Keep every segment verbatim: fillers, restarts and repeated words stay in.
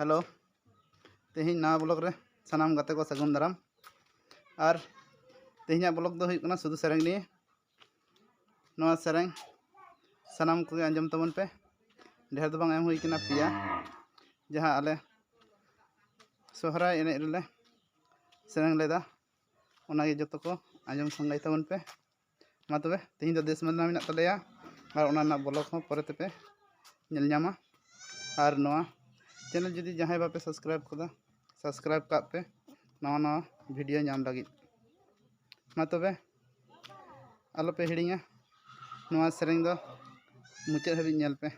Hello, ᱛᱮᱦᱮᱧ ᱱᱟᱣᱟ blog ᱨᱮ ᱥᱟᱱᱟᱢ ᱜᱟᱛᱮ ᱠᱚ ᱥᱟᱹᱜᱩᱱ ᱫᱟᱨᱟᱢ᱾ ᱟᱨ ᱛᱮᱦᱮᱧᱟᱜ ᱵᱞᱚᱜ ᱫᱚ ᱦᱩᱭᱩᱜ ᱠᱟᱱᱟ ᱥᱩᱫᱷᱩ ᱥᱮᱨᱮᱧ ᱱᱤᱭᱮ᱾ ᱱᱚᱣᱟ ᱥᱮᱨᱮᱧ ᱥᱟᱱᱟᱢ ᱠᱚᱜᱮ ᱟᱸᱡᱚᱢ ᱛᱟᱵᱚᱱ ᱯᱮ᱾ ᱰᱷᱮᱨ ᱫᱚ ᱵᱟᱝ, ᱮᱢ ᱦᱩᱭ ᱠᱟᱱᱟ ᱯᱮᱭᱟ, ᱡᱟᱦᱟᱸ ᱟᱞᱮ ᱥᱚᱦᱨᱟᱭ ᱮᱱᱮᱡ ᱨᱮᱞᱮ ᱥᱮᱨᱮᱧ ᱞᱮᱫᱟ, ᱚᱱᱟᱜᱮ ᱡᱚᱛᱚ ᱠᱚ ᱟᱸᱡᱚᱢ ᱥᱟᱸᱜᱮᱭ ᱛᱟᱵᱚᱱ ᱯᱮ᱾ ᱢᱟ ᱛᱚᱵᱮ, ᱛᱮᱦᱮᱧ ᱫᱚ ᱫᱮᱥ ᱵᱟᱸᱫᱱᱟ ᱢᱮᱱᱟᱜ ᱛᱟᱞᱮᱭᱟ, ᱟᱨ ᱚᱱᱟ ᱨᱮᱱᱟᱜ ᱵᱞᱚᱜ ᱦᱚᱸ ᱯᱚᱨᱮ ᱛᱮᱯᱮ ᱧᱮᱞ ᱧᱟᱢᱟ᱾ ᱟᱨ ᱱᱚᱣᱟ ᱪᱮᱱᱮᱞ ᱡᱩᱫᱤ ᱡᱟᱦᱟᱸᱭ ᱵᱟᱯᱮ ᱥᱟᱵᱥᱠᱨᱟᱭᱤᱵ ᱠᱟᱫᱟ, ᱥᱟᱵᱥᱠᱨᱟᱭᱤᱵ ᱠᱟᱜ ᱯᱮ ᱱᱟᱣᱟ ᱱᱟᱣᱟ ᱵᱷᱤᱰᱤᱭᱳ ᱧᱟᱢ ᱞᱟᱹᱜᱤᱫ᱾ ᱢᱟ ᱛᱚᱵᱮ, ᱟᱞᱚᱯᱮ ᱦᱤᱲᱤᱧᱟ ᱱᱚᱣᱟ ᱥᱮᱨᱮᱧ ᱫᱚ ᱢᱩᱪᱟᱹᱫ ᱦᱟᱹᱵᱤᱡ ᱧᱮᱞ ᱯᱮ᱾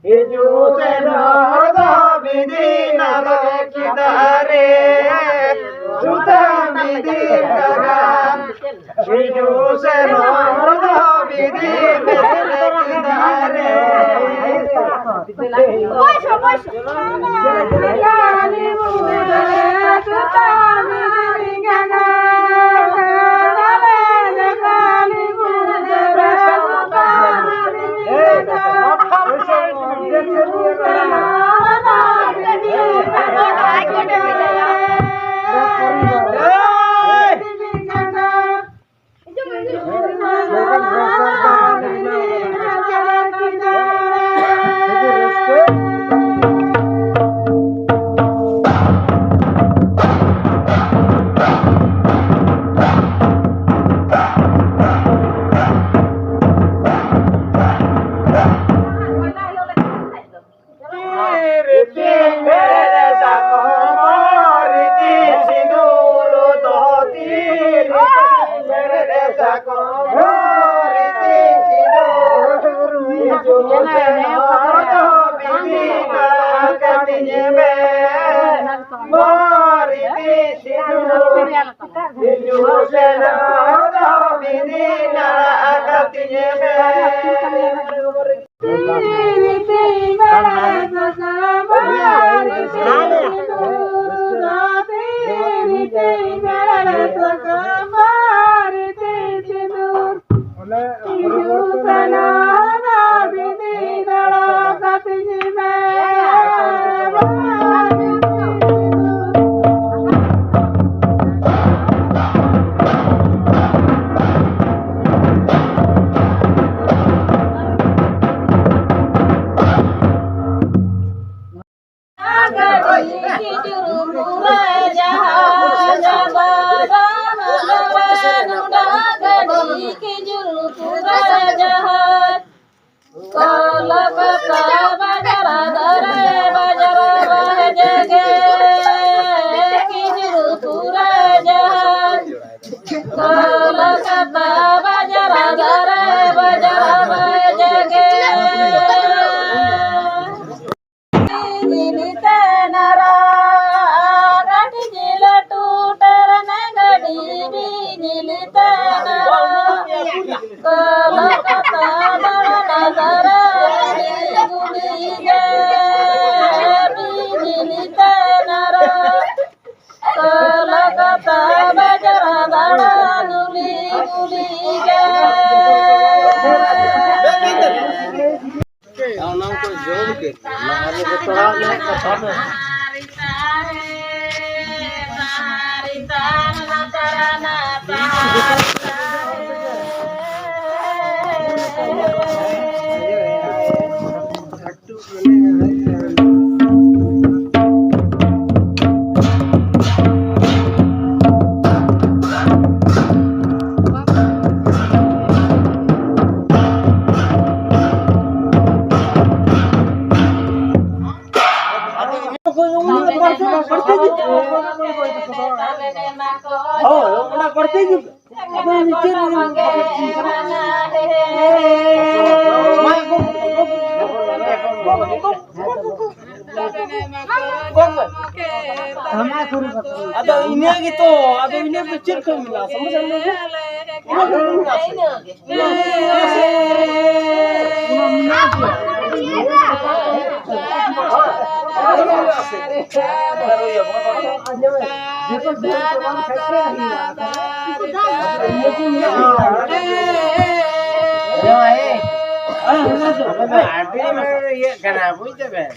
ᱦᱤᱡᱩᱜ ᱥᱮᱱᱚᱜ ᱦᱚᱲ ᱫᱚ ᱵᱤᱫᱤ ᱱᱟᱞᱚ ᱠᱮᱫᱟ ᱨᱮ, ᱥᱩᱛᱟᱹᱢ ᱵᱤᱫᱤ ᱜᱟᱜᱟ᱾ ᱦᱤᱡᱩᱜ ᱥᱮᱱᱚᱜ ᱦᱚᱲ ᱫᱚ ᱵᱤᱫᱤ ᱱᱟᱞᱚ ᱠᱮᱫᱟ ᱨᱮ᱾ ᱦᱤᱡᱩᱜ ᱥᱮᱱᱚᱜ ᱫᱚ ᱵᱤᱱᱤ ᱱᱟᱲᱟ ᱠᱟᱹᱛᱤᱧ ᱢᱮ᱾ ᱠᱚᱞᱠᱟᱛᱟ ᱵᱟᱡᱟᱨ ᱫᱷᱟᱨᱮ ᱵᱟᱡᱟᱨ ᱵᱟᱦᱟ ᱡᱟᱜᱮ ᱠᱷᱤᱡᱩᱨ ᱯᱩᱨᱟᱹ ᱡᱟᱦᱟᱸ᱾ ᱠᱚᱞᱠᱟᱛᱟ ᱵᱟᱡᱟᱨ ᱫᱷᱟᱨᱮ ᱵᱟᱡᱟᱨ ᱵᱟᱦᱟ ᱡᱟᱜᱮ᱾ ᱵᱤᱡᱽᱞᱤ ᱛᱮ ᱱᱟᱨᱟ, ᱜᱟᱹᱰᱤ ᱞᱟᱹᱴᱩ ᱴᱨᱮᱱ ᱜᱟᱹᱰᱤ ᱵᱤᱡᱽᱞᱤ ᱛᱮ ᱱᱟᱨᱟ᱾ ᱠᱚᱞᱠᱟᱛᱟ ᱫᱟᱬᱟᱱ ᱫᱟᱨᱟ ᱜᱩᱞᱤ ᱜᱩᱞᱤ ᱜᱮ ᱵᱤᱡᱽᱞᱤ ᱛᱮ ᱱᱟᱨᱟ᱾ ᱠᱚᱞᱠᱟᱛᱟ ᱵᱟᱡᱟᱨ ᱫᱟᱬᱟᱱ ᱜᱩᱞᱤ ᱜᱩᱞᱤ ᱜᱮ᱾ ᱚᱱᱟ ᱠᱚ ᱡᱚᱢ ᱠᱮᱫ᱾ ᱦᱳᱭ, ᱚᱱᱟ ᱵᱟᱹᱲᱛᱤ ᱜᱮ᱾ ᱟᱫᱚ ᱱᱤᱪᱮ ᱨᱮ ᱟᱫᱚ ᱤᱱᱟᱹ ᱜᱮᱛᱚ, ᱟᱫᱚ ᱤᱱᱟᱹ ᱫᱚ ᱪᱮᱫ ᱠᱷᱚᱱ ᱢᱮᱱᱟᱜᱼᱟ? ᱥᱚᱢᱚᱥᱥᱟ ᱢᱮᱱᱟᱜᱼᱟ? ᱤᱱᱟᱹ ᱠᱷᱚᱱ ᱢᱮᱱᱟᱜᱼᱟ ᱥᱮ? ᱟᱹᱰᱤ ᱤᱭᱟᱹᱜ ᱠᱟᱱᱟ, ᱵᱩᱡᱽ ᱫᱟᱵᱮᱱ᱾